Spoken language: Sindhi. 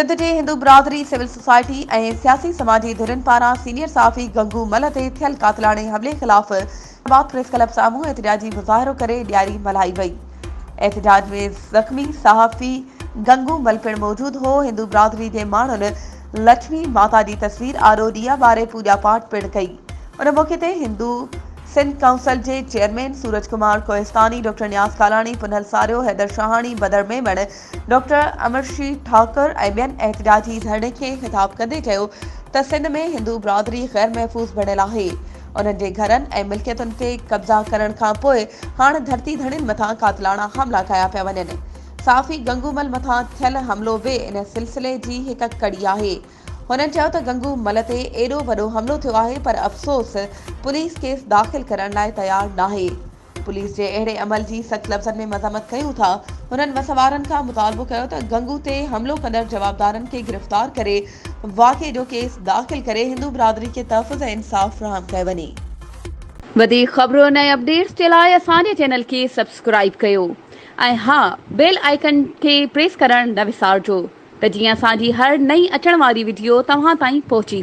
سنڌ جي هندو برادري، سول سوسائٽي ۽ سياسي سماجي ڌرين پاران سينيئر صحافي گنگو مل تي ٿيل قاتلاڻي حملي خلاف آباد پريس ڪلب سامهون احتجاجي مظاهرو ڪري ڏياري ملهائي وئي. احتجاج ۾ زخمي صحافي گنگو مل پڻ موجود هو. هندو برادري جي ماڻهن لڇمي ماتا جي تصوير آڏو ڏيئا ٻاري پوڄا پاٺ پڻ ڪئي. ان موقعي تي هندو سنڌ ڪائونسل جي چيئرمين سورج ڪمار ڪوهستاني، ڊاڪٽر نياز ڪالاڻي، پنهل ساريو، حيدر شاهاڻي، بدر ميمڻ، ڊاڪٽر امرشي ٺاڪر ۽ ٻين احتجاجي ڌرڻي کي خطاب ڪندي چيو ته سنڌ ۾ هندو برادري غير محفوظ بڻيل آهي، انهن جي گهرن ۽ ملڪيتن تي قبضا ڪرڻ کانپوء هاڻ ڌرتي ڌڻين مٿان قاتلاڻا حملا ڪيا پيا وڃن. صحافي گنگو مل مٿان ٿيل حملو به ان سلسلي جي هڪ ڪڙي آهي. هنن چيو ته گنگو مل تي ايڏو وڏو حملو ٿيو آهي پر افسوس پوليس ڪيس داخل ڪرڻ لاء تيار ناهي. پوليس جي اهڙي عمل جي سخت لفظن ۾ مذمت ڪيون ٿا. هنن وس وارن کان مطالبو ڪيو ته گنگو تي حملو ڪندڙ جوابدارن کي گرفتار ڪري واقعي جو ڪيس داخل ڪري هندو برادري کي تحفظ ۽ انصاف فراهم ڪيو وڃي. وڌيڪ خبرن ۽ اپڊيٽس جي لاء اسان جي چينل کي سبسڪرائيب ڪيو ۽ ها بيل آئيڪن کي پريس ڪرڻ نه وسارجو ته جيئن اسان جي هر نئين اچڻ واري وڊيو توهان تائين پهچي.